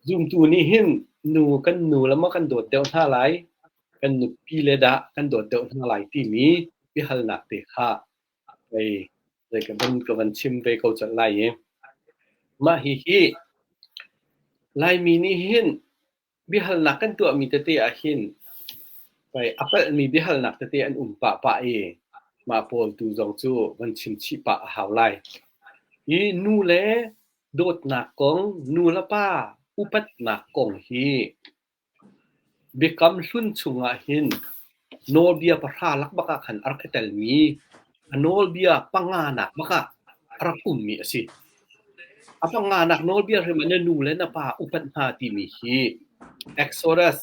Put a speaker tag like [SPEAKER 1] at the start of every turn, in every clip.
[SPEAKER 1] Zumtu nih hin nu kan nu le maw kan dawt deuh hna lai, kan nupi le dah kan dawt deuh hna lai timi biahalnak te kha hei zei ka van ka van chim ve ko colh lai i mah hihi Laimi nih hin biahalnak kan tuahmi tete ah hin pei a palhmi biahalnak tete an um pah pah i mah pawl tu zong cu van chim chih pah a hau lai. Hi nu le dawtnak kong, nu le pa upatnak kong hi Biakam Hlun chungah hin nawlbia pahra lak bak ah khan a rak i telmi a nawlbia panganak bak ah a rak ummi a si. A panganak nawlbia hrim ah na nu le na pa upat hna timi hi Exodus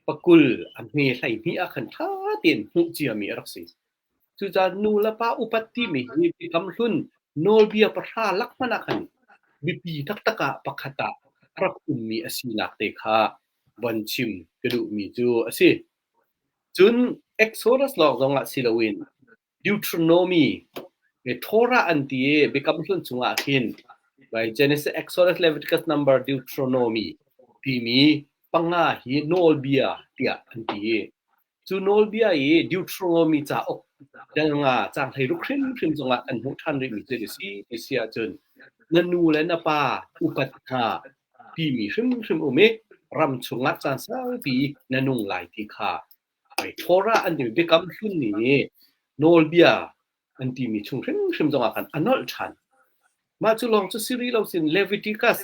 [SPEAKER 1] pakul a hme 12 ah khan ṭha tein hmuh ciami a rak si. Cucaah nu le pa upat timi hi Biakam Hlun nawlbia pahra lak hmanh ah khan biapi taktak ah pakhat ah a rak ummi a sinak te kha von chim ka duhmi cu a si. Cun Exodus lawng zongah si loin Deuteronomy, Torah an ti i Biakam Hlun chungah khin Genesis, Exodus, Leviticus, Number, Deuteronomy timi panga hi nawlbia tiah an ti i Cu nawlbia i Deuteronomy cauk dal nga caang 16 hrimhrim zongah kan hmuh ṭhan rihmi cu a si ti si ahcun na nu le na pa upat hna timi hrimhrim um i ram chungah caan saupi na nung lai ti kha Torah an timi Biakam Hlun nih nawlbia an timi chung hrimhrim zongah khan a nolh ṭhan. Mah cu lawng cu si rih lo sin Leviticus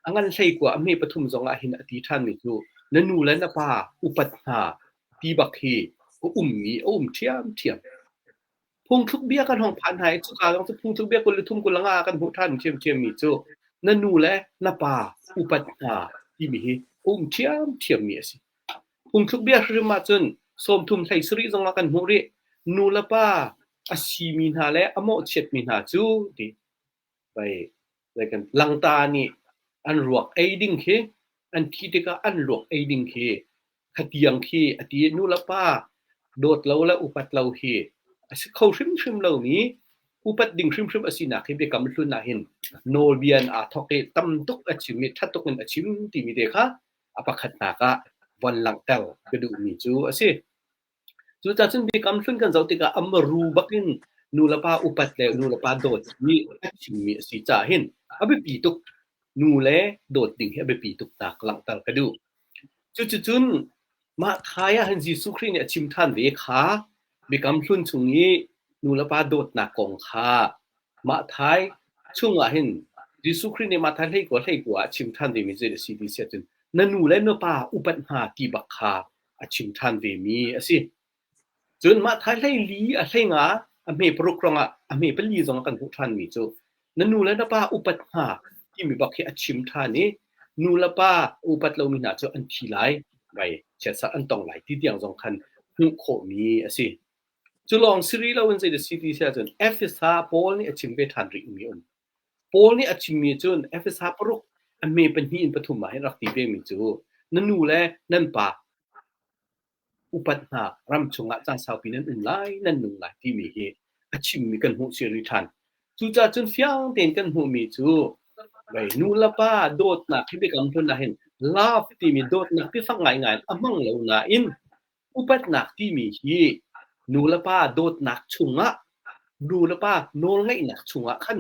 [SPEAKER 1] A ngan 19 a hme pathum zongah hin a ti ṭhanmi cu na nu le na pa upat hna ti bak hi a ummi a um ṭhiamṭhiam. Phungthluk bia kan hong phan hna i cuka zong cu phungthluk bia 23 25 kan hmuh ṭhan ṭhiamṭhiammi cu na nu le na pa upat hna timi hi a um ṭhiamṭhiammi a si. Phungthluk bia hrim ahcun 30 17 zongah kan hmuh rih. Nu le pa a simi hna le a mawhchiatmi hna cu ti pei Langta nih an ruak ei ding khi an thi tikah an ruak ei ding khi khatiang khi a ti i nulepa dawt lo le upat lo hi a si kho hrimhrim lomi upat ding hrimhrim a sinak hi Biakam Hlun ah hin nawlbia in aa thawk i tam tuk a chim i ṭha tuk in a chim timi te kha a pakhatnak ah von langhter ka duhmi cu a si. Cucaah cun Biakam Hlun kan zoh tikah a maru bakin nulepa upat le nulepa dawt hi a chimmi a si caah hin a biapi tuk. Nu le dawt ding hi a biapi tuk nak langhter ka duh. Cuticun mah thai ah hin Jesuh Khrih nih a chim ṭhan ve kha Biakam Hlun chung i nulepa dawtnak kong kha mah thai chungah hin Jesuh Khrih nih mah thai 19 19 ah a chim ṭhan vemi zei a si ti si ahcun na nu le na pa upat hna ti bak kha a chim ṭhan vemi a si. Cun mah thai 14 a 15 a hme paruk rangah a hme pali zong kan hmuh ṭhanmi cu na nu le na pa upat hna timi bak hi a chim ṭhan i nu le pa upat lomi hna cu an thi lai, vai chiatserh an tong lai ti tiang zong khan hmuh khawhmi a si. Cu lawng si rih loin zei si ti si ahcun Efesa Paul nih a chim ve ṭhan rihmi a um. Paul nih a chimmi cun Efesa paruk a hme pahnih in pathum ah hin rak ti vemi cu na nu le nan pa upat hna ram chungah caan saupi nan um lai nan nung lai timi hi a chimmi kan hmuh siri ṭhan. Cucaah cun fiang tein kan hmuhmi cu vei nu le pa dawtnak hi biakam hlun ah hin love timi dawtnak ti fak ngaingai in a hmang lo nain Upatnak timi hi nu le pa dawtnak chungah nu le pa nawlngeihnak chungah khan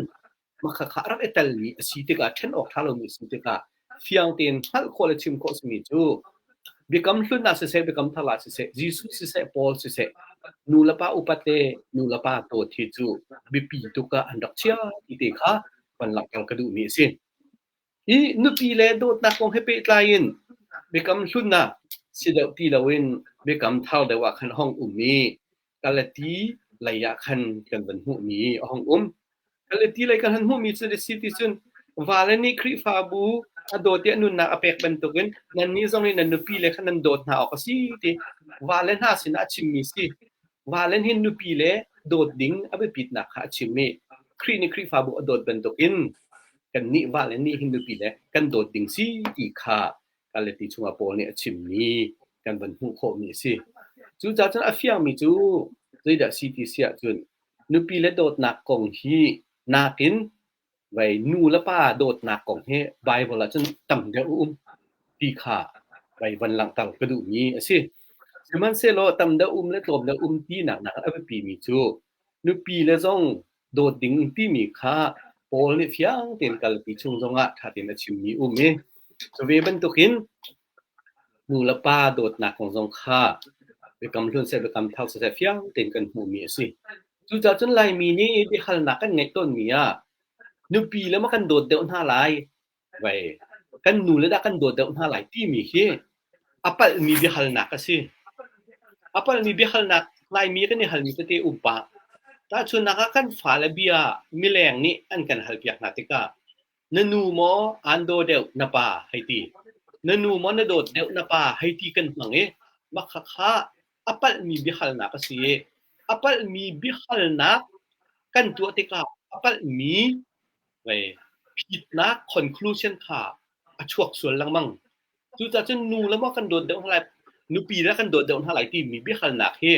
[SPEAKER 1] makhakha a rak i telmi a si tikah ṭhen awk ṭha lomi a si tikah fiang tein hngalh khawh le chim khawh simi cu Biakam Hlun ah siseh, Biakam Thar ah siseh, Jesuh siseh, Paul siseh, nu le pa upat le nu le pa dawt hi cu biapi tuk ah an rak chia ti te kha van langhter ka duhmi a si. Hi nupi le dawtnak kong he pehtlai in Biakam Hlun ah si deuh ti loin Biakam Thar deuh ah khan a hung um i Galati lei ah khan kan van hmuhmi a hung um. Galati lei kan han hmuhmi cu a si ti cun vale nih Khrihfabu a dawt i a nunnak a pek bantukin nannih zong nih nan nupi le kha nan dawt hna awk a si ti vale hna sinah a chimmi si. Vale nih nupi le dawt ding a biapitnak kha a chim i Khrih nih Khrihfabu a dawt bantukin kannih vale nih hin nupi le kan dawt ding si ti kha Galati chungah Paul nih a chimmi kan van hmuh khawhmi a si. Cucaah cun a fiangmi cu zeidah si ti si ahcun nupi le dawtnak kong hi nakin. Vei nu le pa dawtnak kong hi Bible ah cun tam deuh a um ti kha vei van langhter ka duhmi a si. Sihmanhsehlaw tam deuh um le tlawm deuh um tinak nak a biapimi cu nupi le zong dawt ding timi kha Paul nih fiang tein kalpi chung zongah ṭha tein a chimmi um i cu ve bantukin nu le pa dawtnak kong zong kha biakam hlun seh biakam thar siseh fiang tein kan hmuhmi a si. Cucaah cun Laimi nih biahalnak kan ngeih tawnmi ah nupi le maw kan dawt deuh hna lai, vai kan nu le dah kan dawt deuh hna lai timi hi a palhmi biahalnak a si. A palhmi biahalnak Laimi kan i halmi tete um pah. Tahchunhnak ah kan fale bia mileng nih an kan halpiak hna tikah Na nu maw aan daw deuh na pa hei ti. Na nu maw na dawt deuh na pa hei ti kan hmang i mah khakha a palhmi biahalnak a si i a palhmi biahalnak kan tuah tikah a palhmi phitnak conclusion kha a chuak sual lengmang. Cucaah cun nu le maw kan dawt deuh hna lai, nupi le kan dawt deuh hna lai timi biahalnak hi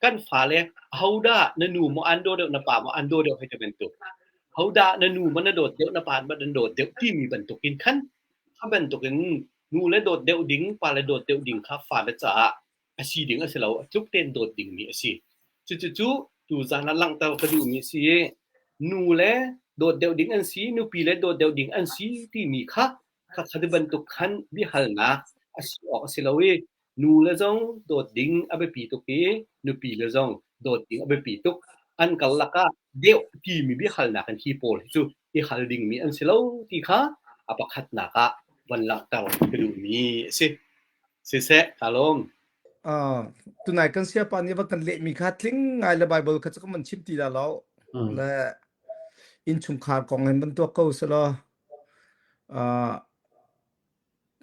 [SPEAKER 1] kan fale ahodah na nu maw an daw deuh na pa maw an daw deuh hei ti bantuk. Hodah na nu maw na dawt deuh na pa maw nan dawt deuh timi bantuk in khan kha bantuk in nu le dawt deuh ding pa le dawt deuh ding kha fale caah a si ding a si lo a tluk tein dawt dingmi a si. Cucucu tuzaan ah langhter ka duhmi a si i nu le dawt deuh ding an si, nupi le dawt deuh ding an si timi kha Khakha ti bantuk khan biahalnak a si awk a si lo i nu le zong dawt ding a biapi tuk i nupi le zong dawt ding a biapi tuk. An karlak ah deuh timi biahalnak in hi pawl hi cu i hal dingmi an si lo ti kha a pakhatnak ah van langhter ka duhmi a si. Siseh, kaa lawm.
[SPEAKER 2] Uh, tunai kan siapa nih va kan lehmi kha tling ngai le Bible kha cu kan van chim ti la lo. Le innchungkhar kong in van tuak ko selaw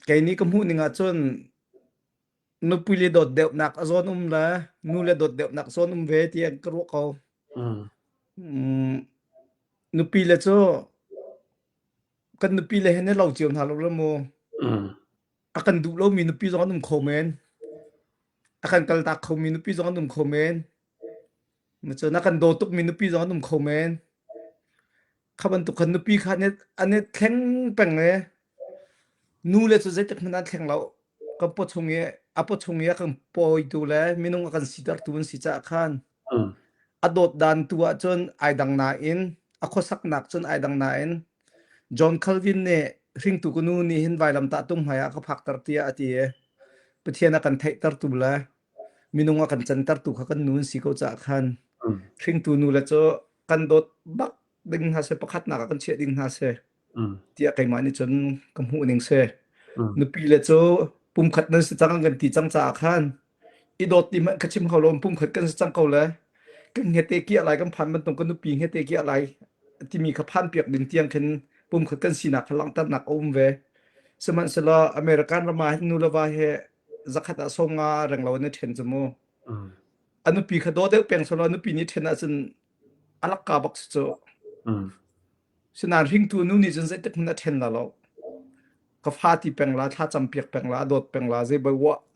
[SPEAKER 2] Kei nih ka hmuh ning ahcun nupi le dawt deuhnak a zawn um le nu le dawt deuhnak zawn um ve tiah ka ruah ko. Mm, nupi le cu kan nupi le he ne lo cio hna lo le mu. A kan duh lomi nupi zong an um kho men. A kan kaltak khomi nupi zong an um kho men. Cun a kan daw tukmi nupi zong an um kho men. Kha bantuk khan nupi kha an i, an i thleng peng i nu le cu zeitik hmanh an thleng lo. Kan paw chung i a paw chung i a kan pawitu le minung a kan sitertu an si caah khan a dawt dan tu ahcun ai dang nain a khuasaknak cun ai dang nain John Calvin nih hringtu ka nu nih hin vailamtah tung hmai ah ka phakter tiah a ti i Pathian a kan theihtertu le minung a kan cantertu kha kan nu an si ko caah khan hringtu nu le cu kan dawt bak ding hna seh pakhatnak ah kan chiah ding hna seh tiah keimah nih cun ka hmuh ning si. Nupi le cu pumkhat nan si cang an kan ti cang caah khan i dawt ti hmanh ka chim kho lo pumkhat kan si cang ko le kan hngete kiah lai kan phan bantuk kan nupi hngete kiah lai timi kha phan piak ding tiang khin pumkhat kan sinak kha langhternak a um ve. Sihmanhsehlaw American ram ah hin nu le va he zakhat ah 50 reng lo in a ṭhen cu mu. A nupi kha daw deuh peng selaw a nupi nih ṭhen ahcun a lakka bak si cu. Sinain hringtu nu nih cun zeitik hmanh a ṭhen la lo. Ka fa ti peng la, thla cam piak peng la, a dawt peng la, zei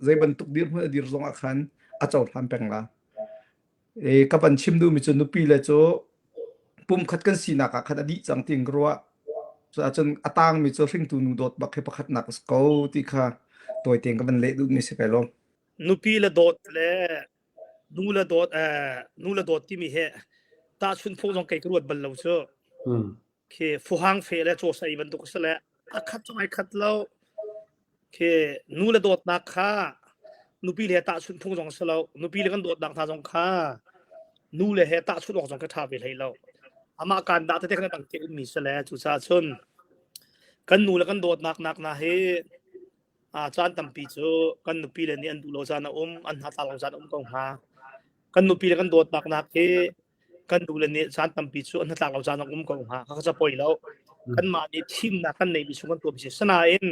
[SPEAKER 2] zei bantuk dirhmun a dir zong ah khan a cohlan peng la. E, ka van chim duhmi cu nupi le cu pumkhat kan sinak ah khan a dih cang tiin ka ruah. Cuahcun a tangmi cu hringtu nu dawt bak hi pakhatnak a si ko ti kha tawi tein ka van leh duhmi si kai lo.
[SPEAKER 3] Nupi le dawt le nu le dawt nu le dawt timi he tahchunh phung zong kei ka ruat bal lo cu. Khi fuhang fe le caw sei bantuk a si le a khat zong ai khat lo. Khi nu le dawtnak kha nupi le tahchunh phung zong a si lo. Nupi le kan dawtnak hna zong kha nu le he tahchunh awk zong ka ṭha ve hlei lo. Amah kaan dah tete kan dang te ummi si le cucaah cun kan nu le kan dawtnak nak na hi caan tampi cu kan nupi le nih an duh lo caan a um, an hna tla lo caan a um ko hnga. Kan nupi le kan dawtnak nak hi kan nu le nih caan tampi cu an hnatlak lo caan a um ko hnga. Kha ca poi lo. Kanmah nih thimnak kan neihmi chung kan tuah si. Sinain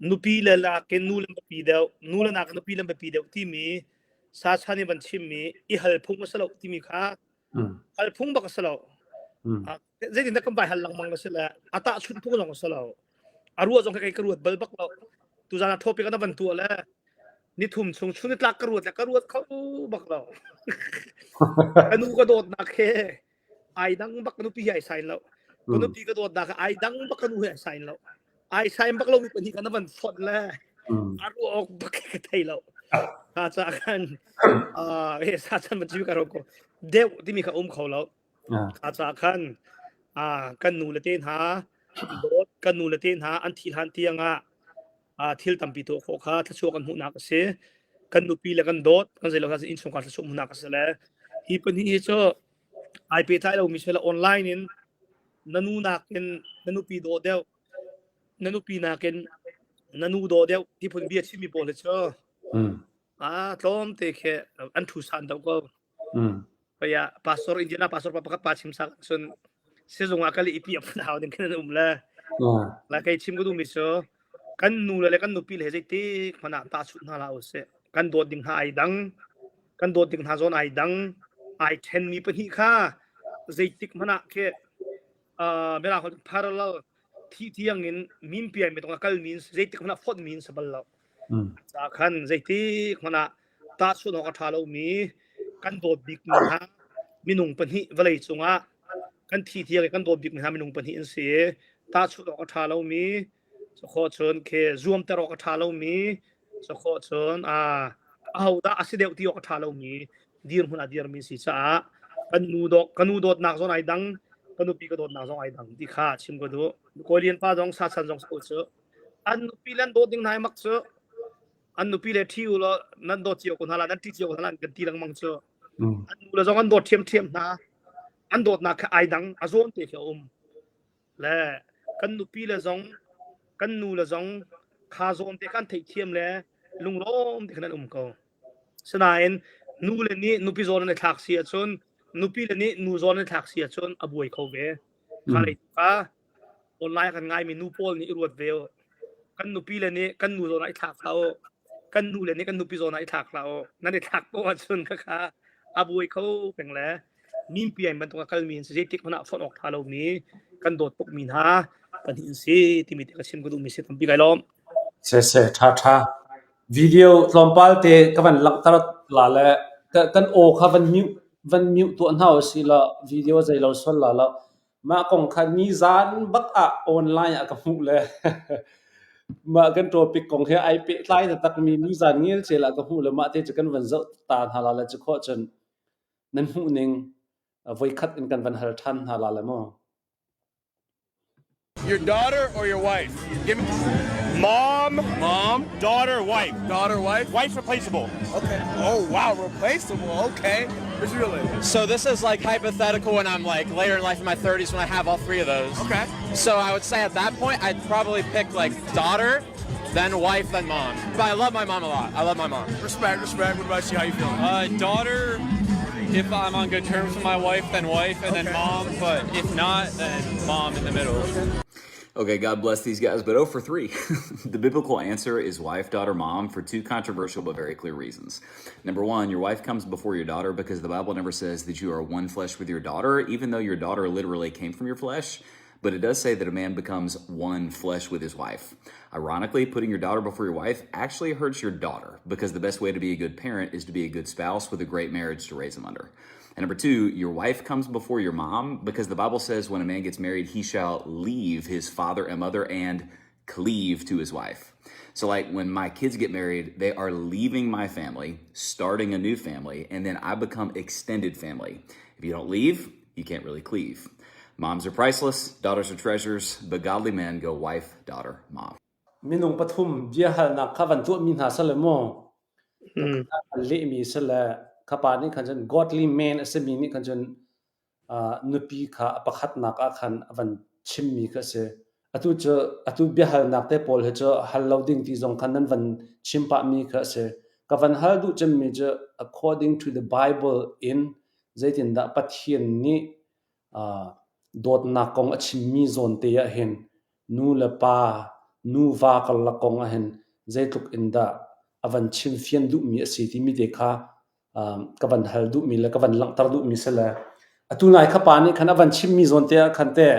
[SPEAKER 3] nupi le nakin nu le biapi deuh, nu le nakin nupi le biapi deuh timi sachan i van chimmi i hal phung a si lo timi kha hal phung bak a si lo. Zeitindah kan vai hal lengmang a si le a tahchunh phung zong a si lo. A ruah zong kei ka ruat bal bak lo. Tuzaan ah topic an van tuah le nithum chung chun tlak ka ruat le ka ruat kho bak lo. Ka nu ka dawtnak he ai dang bak nupi hi ai sai lo. Ka nupi ka dawtnak kha ai dang bak ka nu he ai sain lo. Ai sain bak lo mi pahnih kan van fonh le a ruah awk bak ka thei lo. Kha ca khan he sa chan ban chiu ka ro ko. Deuh timi kha um kho lo. Kha ca khan kan nu le te hna dawt kan nu le te hna an thi hlan tiang ah thil tampi tuah khawh kha thluachuah kan hmuhnak a si. Kan nupi le kan dawt kan zeilo kha innchungkhar thluachuah hmuhnak a si le hi pahnih hi cu ai pehtlai lomi si le online in na nu nakin na nupi daw deuh na nupi nakin na nu daw deuh ti phun bia chimmi pawl hi cu tlawm te khi an thu san deuh ko. Kaya pastor Indiana pastor pa pakhat pa chim sak cun sizung ah kal i pi a hau ding khin an um le la kei chim ka duhmi cu kan nu le kan nupi le zeitik hmanh ah tahchunh hna hlah usih kan dawt ding hna ai dang kan dawt ding hna zawn ai dang ai ṭhenmi pahnih kha zeitik hmanh ah khi mirang holh parallel thi tiang in min piai mi tong a kal min zeitik hmanh ah fonh min si bal lo ca khan zeitik hmanh ah tahchunh awk a ṭha lomi kan dawt bikmi hna minung pahnih vawlei cungah kan thi tiang i kan dawt bikmi hna minung pahnih an si i tahchunh awk a ṭha lomi Cakhawh cun khi zuamter awk a ṭha lomi cakhawh cun ahodah a si deuh ti awk a ṭha lomi dirhmun a dirmi si caah kan nu dawt ka nu dawtnak zong ai dang ka nupi ka dawtnak zong ai dang ti kha chim ka duh. Kawi Lian pa zong sa chan zong sa cu an nupi le an dawt ding hna i mak cu an nupi le ṭhi u law nan dawt cio ko hna la nan ṭi cio ko hna la an kan ti lengmang cu an nu le zong an dawt ṭhiamṭhiam hna an dawtnak kha ai dang a zawn te khi a um le kan nupi le zong kan nu le zong kha zawn te khan theihthiam le lunglawm te khan an um ko. Sinain nu le nih nupi zawn an i thlak si ahcun nupi le nih nu zawn an i thlak si ahcun a buai kho ve. Kha lei kha online kan ngaimi nu pawl nih i ruat ve u. Kan nupi le nih kan nu zawn ah i thlak hlah u. Kan nu le nih kan nupi zawn ah i thlak hlah u. Nan i thlak poah ahcun khakha a buai kho peng le mimpiai bantuk a kalmi an si zeitik hmanh ah fonh awk ṭha lomi kan dawt tukmi hna pahnih an si timi te ka chim ka duhmi si tampi kai lawm.
[SPEAKER 1] Se se ṭha ṭha. Video tlawmpal te ka van langhter la le kan aw kha van mute van mute tuah hna usih law video zei lo sual la lo. Mah kong kha nizan bak ah online ah ka hmuh le mah kan topic kong he ai pehtlai taktakmi nizan ngelcel ah ka hmuh le mah te cu kan van zoh ta hna la le cu khawh cun nan hmuhning voikhat in kan van hal ṭhan hna la le maw?
[SPEAKER 4] Your daughter or your wife? Give me mom, mom, daughter, wife. Daughter, wife. Wife replaceable. Okay. Oh wow, replaceable. Okay. It's really.
[SPEAKER 5] So this is like hypothetical when I'm like later in life in my 30s when I have all three of those.
[SPEAKER 4] Okay.
[SPEAKER 5] So I would say at that point I'd probably pick like daughter, then wife, then mom. But I love my mom a lot. I love my mom.
[SPEAKER 4] Respect, respect. What about you? How you feeling?
[SPEAKER 6] Uh, daughter, if I'm on good terms with my wife, then wife, and then mom. But if not, then mom in the middle.
[SPEAKER 7] Okay, God bless these guys, but 0 for 3. the biblical answer is wife, daughter, mom for two controversial but very clear reasons. Number one, your wife comes before your daughter because the Bible never says that you are one flesh with your daughter, even though your daughter literally came from your flesh. But it does say that a man becomes one flesh with his wife. Ironically, putting your daughter before your wife actually hurts your daughter because the best way to be a good parent is to be a good spouse with a great marriage to raise them under. And number two, your wife comes before your mom because the Bible says when a man gets married, he shall leave his father and mother and cleave to his wife. So, like when my kids get married, they are leaving my family, starting a new family, and then I become extended family. If you don't leave, you can't really cleave. Moms are priceless, daughters are treasures, but godly men go wife, daughter, mom.
[SPEAKER 1] Minung pathum biahalnak kha van tuahmi hna sale maw an lehmi sale khapa nih khan cun godly man a simi nih khan cun nupi kha a pakhatnak ah khan a van chimmi kha a si. Atu cu atu biahalnak te pawl hi cu hal lo ding ti zong khan nan van chim pahmi kha a si. Ka van hal duh cemmi cu according to the Bible in zeitindah Pathian nih dawtnak kong a chimmi zawn te ah hin nu le pa nuva karlak kong ah hin zeitluk in dah a van chimfian duhmi a si timi te kha ka van hal duhmi le ka van langhter duhmi si le atu nai kha pa nih khan a van chimmi zawn te ah khan te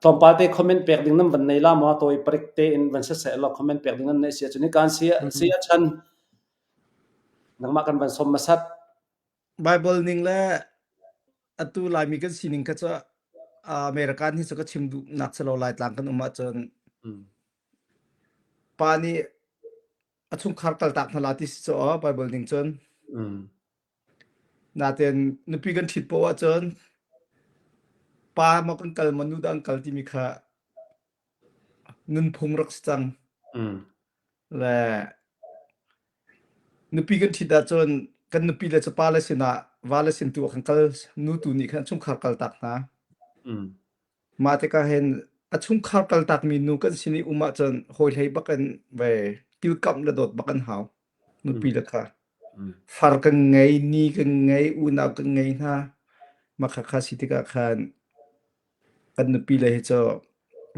[SPEAKER 1] tlawmpal te comment pek ding nan van nei la maw tawi parik te in van siseh law comment pek ding nan nei si ahcun kan si si achan nangmah kan van som masat
[SPEAKER 2] Bible ning le atu Laimi kan sining kha cu. American hi cu ka chim duhnak si lo Laitlang kan um ahcun pa nih a chungkhar kaltak hna la ti si cu aw Bible ning cun. Natein nupi kan ṭhit poah ahcun pa maw kan kal maw nu dah an kal timi kha nunphung rak si cang. Le nupi kan ṭhit ahcun kan nupi le cu pa le sinah va le sin tu ah kan kal nu tu nih khan chungkhar kaltak hna. Mah tikah hin a chungkhar kaltakmi nu kan sin i um ahcun hawi hlei bak in ve kilkamh le dawt bak an hau. Nupi le kha. Far kan ngei, ni kan ngei, unau kan ngei hna. Mah khakha si tikah khan kan nupi le hi cu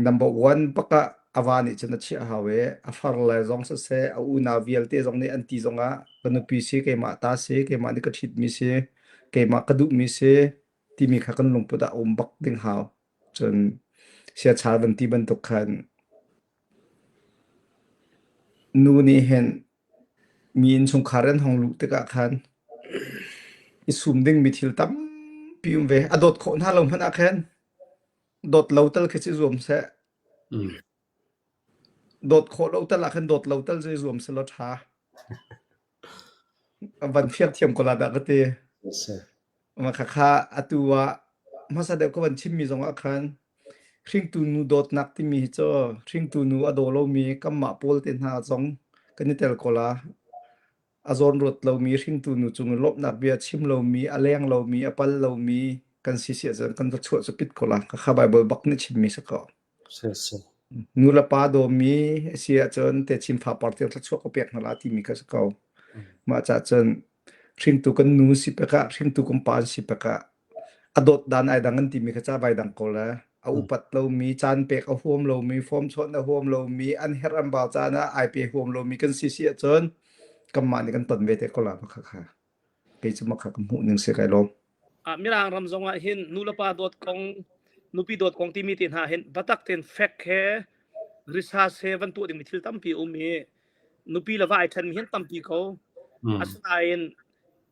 [SPEAKER 2] number one bak ah a va nih cun a chiah hau i a far le zong siseh a unau vialte zong nih an ti zongah ka nupi si keimah ta si keimah nih ka ṭhitmi si keimah ka duhmi si timi kha kan lungput ah a um bak ding hau. Cun siachal van ti bantuk khan nu nih hin mi innchungkhar an hong luh tikah khan i sum dingmi thil tampi um ve. A dawt khawh hna lo hmanh ah khan dawt lo tal khi si zuam seh. Dawt khawh lo tal ah khan dawt lo tal cu i zuam selaw ṭha. Van fiang thiam ko la dah ka ti. Khakha atu ah hmasa deuh ka van chimmi zong ah khan hringtu nu dawtnak timi hi cu hringtu nu a daw lomi kanmah pawl te hna zong kan i tel ko la. A zawn ruat lomi hringtu nu cung i lawmhnak bia chim lomi, a leng lomi, a pal lomi kan si si ahcun kan va chuah cu pit ko la. Khakha Bible bak nih chimmi si ko. Nu le pa dawmi a si ahcun techin fapar tiang thluachuah ka pek hna la timi kha si ko. Mah cah cun hringtu kan nu si pek ah hringtu kan pa an si pek ah a dawt dan ai dang an timi kha ca vai dang ko le a upat lomi caan pek a huam lomi form chawnh a huam lomi an herh an bau caan ah ai pe huam lomi kan si si ahcun kanmah nih kan ton ve te ko la kha kha. Kei cu mah kha ka hmuh ning si kai lawm.
[SPEAKER 3] Ah, Mirang ram zong ah hin nulepa dawt kong, nupi dawt kong timi te hna hin batak ten fek he research he van tuah dingmi thil tampi um i nupi le va ai ṭhenmi hin tampi ko. Asinain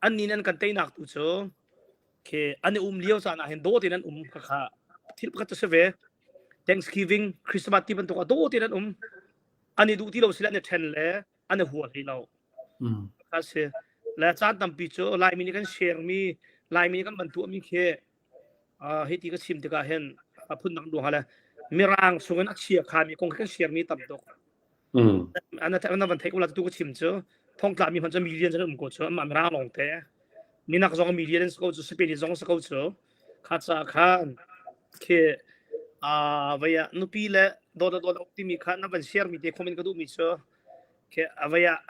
[SPEAKER 3] an nin an kan teinak tu cu khi an i um lio caan ah hin dawt in an um kha thil pakhat cu si ve. Thanksgiving, Christmas ti bantuk ah dawt in an um. An i duh ti lo sile an i ṭhen le an i hua hlei lo. A si. Le caan tampi cu Laimi nih kan share mi, Laimi nih kan van tuahmi khi uh, hiti ka chim tikah hin a phundang duang le mirang chungin a chia khami kong khi kan share mi tam tuk. Ana ana van theih ko la tu ka chim cu thongtla mi hman cu million an um ko cu amah mirang lawng te minak zong million an si ko cu Spain zong si ko cu kha ca khan khi a vaya nupi le dawt dawt timi kha na van share mi te comment ka duh mi cu Khi a vei ah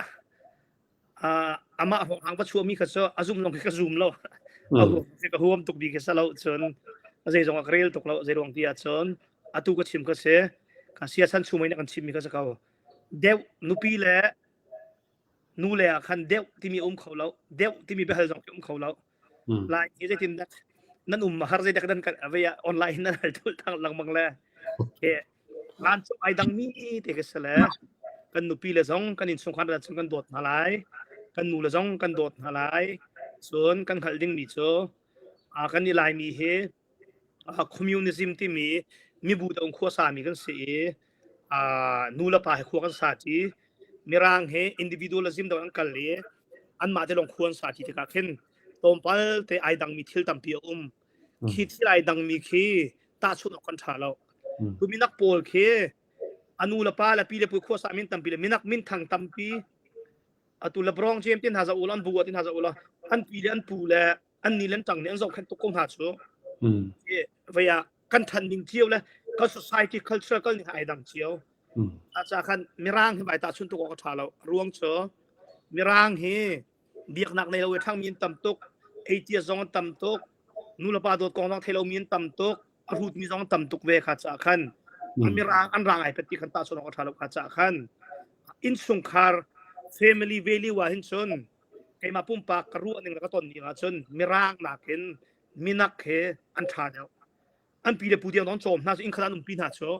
[SPEAKER 3] uh, amah hawng va chuahmi kha cu a zum lawng khi ka zum lo. A huam khi ka huam tuk bi khi sa lo cun zei zong a ka rel tuk lo zei ruang ti ah cun atu ka chim ka si ka sia chan chung in kan chimmi kha si ko. Deuh nupi le nu le ah khan deuh timi um kho lo deuh timi biahal zong khi um kho lo. Lai hi zeitin dah nan um har zei dak nan kan avei ah online nan hal tul thang lengmang le ke Vancung ai dangmi te ka si le kan nupi le zong kan innchungkhar le cun kan dawt hna lai. Kan nu le zong kan dawt hna lai. Cun kan hngalh dingmi cu uh, kan i Laimi hi uh, communism timi mibu dong khua sami kan si i uh, nu le pa he khua kan sa ṭi. Mirang he individualism dong an kal i anmah te lawng khua an sa ṭi tikah khin tlawmpal te ai dangmi thil tampi a um. Khi thil ai dangmi khi tahchunh awk kan ṭha lo. Tu minak pawl khi a nu le pa le pi le pu khuasa min tampi le minak minthang tampi atu LeBron James tin hna za ula an bu tin hna za ula an pi le an pu le an ni le an ṭang nih an zohkhenh tuk ko hna cu. Vei ah kan ṭhan ning cio le kan society culture kal ning ai dang cio. Aca khan mirang hi vai tahchunh tuk awk a ṭha lo. Ruang cu mirang hi biaknak nei lo i ṭhangmi an tam tuk atheist zong an tam tuk nulepa dawt kong zong thei lomi an tam tuk a hrutmi zong an tam tuk ve kha caah khan mirang an rang ai pet ti khan tahchuan awk a ṭha lo kha caah khan innchungkhar family value ah hin cun keimah pumpak ka ruah ning le ka ton ning ah cun mirang nakin minak he an ṭha deuh an pi le pu tiang an cawm hna cu inn khat an umpi hna cu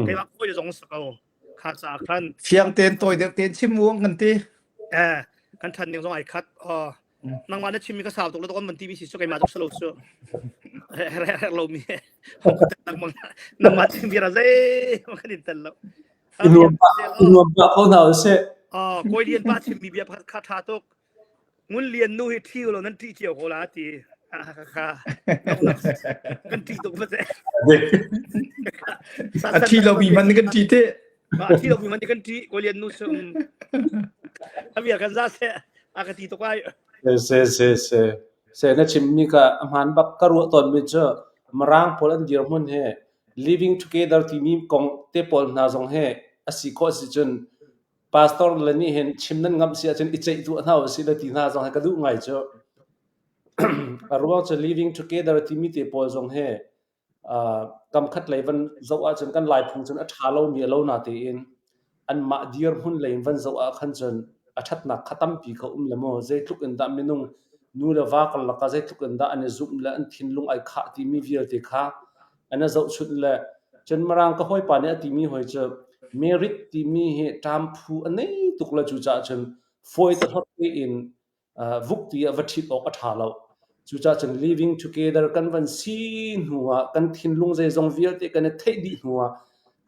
[SPEAKER 3] keimah kawi zong sa ko kha caah khan
[SPEAKER 2] Fiang tein tawi deuh tein chim uang kan ti.
[SPEAKER 3] Eh, kan ṭhan ning zong ai khat. Oh, nangmah na chimmi ka sau tuk le kan van ti mi si cu keimah tuk salo cu. Herh lomi nangmah chim bia zei kan in tel lo.
[SPEAKER 8] I nuam pah i nuam pah ko hna usih.
[SPEAKER 3] Ah, kawi lian pa chimmi bia pakhat kha ṭha tuk. Ngun lian nu hi ṭhi lo nan ṭih cio ko la ti. Kha kan ṭih tuk va
[SPEAKER 2] A ṭhi lomi man kan ṭih te.
[SPEAKER 3] A ṭhi lomi man kan ṭih kawi lian nu cu. A bia kan za seh a ka ti tuk ai.
[SPEAKER 8] Se se se se na chimmi kha a hmaan bak ka ruah tawnmi cu Mirang pawl an dirhmun hi living together timi kong te pawl hna zong hi a si khawh si cun pastor le nih hin chim nan ngamh si ahcun i ceih tuah hna usih le ti hna zong hi ka duh ngai cu. A ruang cu living together timi te pawl zong hi Kamkhat lei van zoh ahcun kan Laiphung cun a ṭha lomi a lo natein anmah dirhmun lei in van zoh ah khan cun a ṭhatnak kha tampi kha um le maw zeitluk in dah minung nu le va karlak ah zeitluk in dah an i zumh le an thinlung ai khah timi vialte kha an i zohchunh le cun Mirang ka hawipa nih a timi hawi cu merit timi hi ṭam phu a nei tuk le cucaah cun fawi te hlot tein vuk ti ah va ṭhit awk a ṭha lo. Cucaah cun living together kan van si hnu ah kan thinlung zeizong vialte kan i theih dih hnu ah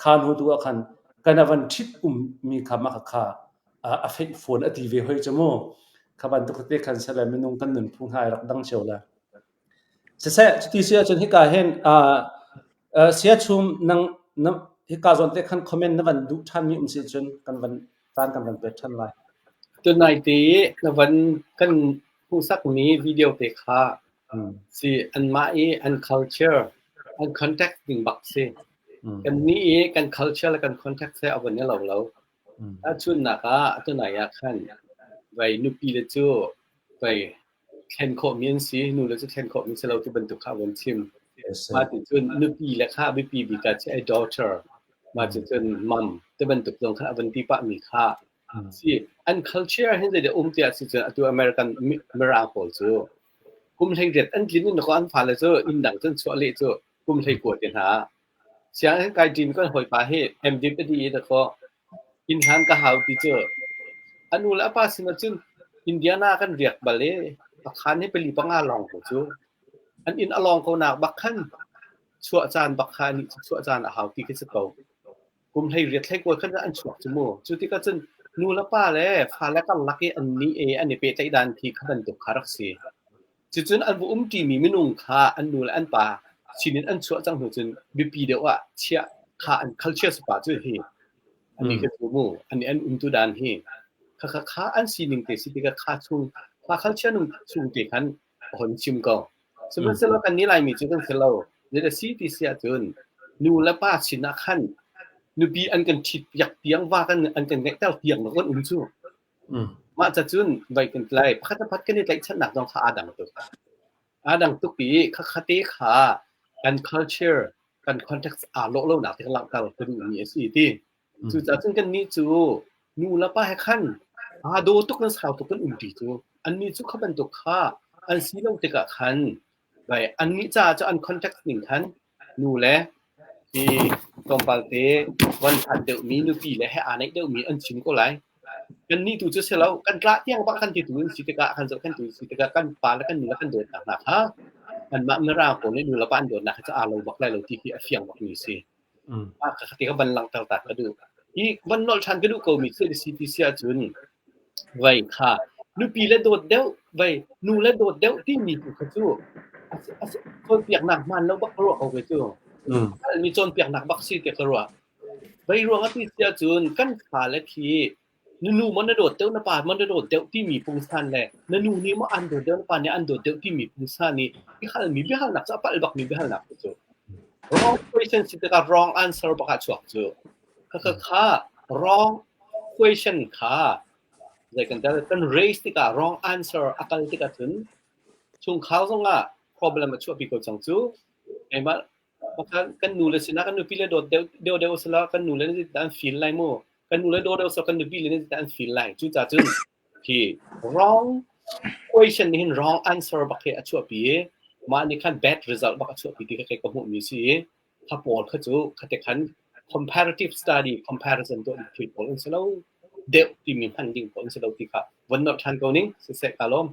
[SPEAKER 8] kha hnu tu ah khan kan a van ṭhit ummi kha mah kha a feih fawn a ti ve hoi cu mu. Kha bantuk te khan sele minung kan nunphung hna ai rak dang cio la. Siseh, cuti si ahcun hika hin siachum nang na hika zawn te khan comment na van duh ṭhanmi um si cun kan van caan kan van pek ṭhan lai.
[SPEAKER 1] Tunai te i na van kan hmuhsakmi video te kha si anmah i an culture, an context ding bak si. Kannih i kan culture le kan context he a van i lo lo. Tahchunhnak ah tunai ah khan vai nupi le cu vai thlen khawhmi an si, nu le cu thlen khawhmi si lo ti bantuk kha a von chim. Mah ti cun nupi le kha biapi bik ah a daughter, mah cu cun mom ti bantuk zong kha a van ti pahmi kha si. An culture hin zeidah um tiah si cun atu American Mirang pawl cu kum 18 an tlin in an fale cu inn dang cun chuah leh cu kum 19 te hna Sianginn kai ṭimi kan hawipa hi MDip a dih i dakaw inn hlan ka hau ti cu a nu le a pa sinah cun Indiana kan riak bal i a khaan hi pali panga lawng ko cu. An inn a lawng ko nak bak khan chuah caan bak kha anih cu chuah caan a hau ti khi si ko. Kum 18 21 khan an chuak cu mu. Cu tikah cun nu le pa le fale karlak i an nih i an i pehtlaih dan khi kha bantuk kha rak si. Cucun an va umṭimi minung kha an nu le an pa sinin an chuah cang hnu cun biapi deuh ah chiah kha an culture si pa cu hi ani ka cu mu ani an umtu dan hi kha kha kha an sining te si tikah kha chung kha culture nung chung te khan a hon chim ko. Sihmanhsehlaw kan nih Laimi cu kan si lo. Zeidah si ti si ahcun nu le pa sin ah khan nupi an kan ṭhit piak tiang va kan an kan ngeihter tiang kan um cu. Mah ca cun voi kan tlai. Pakhat le pakhat kan i tlaihchannak zong kha aa dang tuk. Aa dang tuk i khakha-te kha kan culture, kan context aa lawh lonak te kha langhter ka duhmi a si ti. Cucaah cun kannih cu nu le pa he khan aa daw tuk in sau tuk kan umṭi cu. Annih cu kha bantuk kha an si lo tikah khan Vai annih caah cu an context ning khan nu le hi tlawmpal te van hlat deuhmi nupi le he aa neih deuhmi an chim ko lai. Kannih tu cu si lo, kan tlah tiang bak kan ti tu in si tikah kan zohkhenh tu si tikah kan pa le kan nu le kan dawtnak hna kha anmah mirang pawl nih nu le pa an dawtnak hi cu aa lo bak lai lo ti hi a fiang bakmi si. Ah ka ti ka van langhter ta ka duh. Hi van nolh ṭhan ka duh komi thil si ti si ahcun Vai kha nupi le dawt deuh, vai nu le dawt deuh timi tu kha cu cawnpiaknak hmaan lo bak ka ruah ko kei cu. Mi cawnpiaknak bak si tiah ka ruah. Vai ruang a ti si ahcun kan fale khi na nu maw na dawt deuh, na pa maw na dawt deuh timi pungsan le na nu nih maw an dawt deuh, na pa nih an dawt deuh timi pungsan i i halmi biahalnak cu a palh bakmi biahalnak cu. Wrong question si tikah wrong answer bak ah chuak cu. Khakha kha wrong question kha zei kan tel kan raise tikah wrong answer a kal tikah cun chungkhar zongah problem a chuahpi ko cang cu. Keimah pakhat kan nu le sinah kan nupi le dawt deuh deuh deuh sila kan nu le nih an feel lai mu. Kan nu le dawt deuh sila kan nupi le nih an feel lai. Cucaah cun hi wrong question nih hin wrong answer bak hi a chuahpi i mah nih khan bad result bak a chuahpi ti kha kei ka hmuhmi si i kha pawl kha cu khate khan comparative study comparison tuah thil pawl an si lo deuh timi hman ding pawl an si lo ti kha von nolh ṭhan ko ning siseh ka lawm.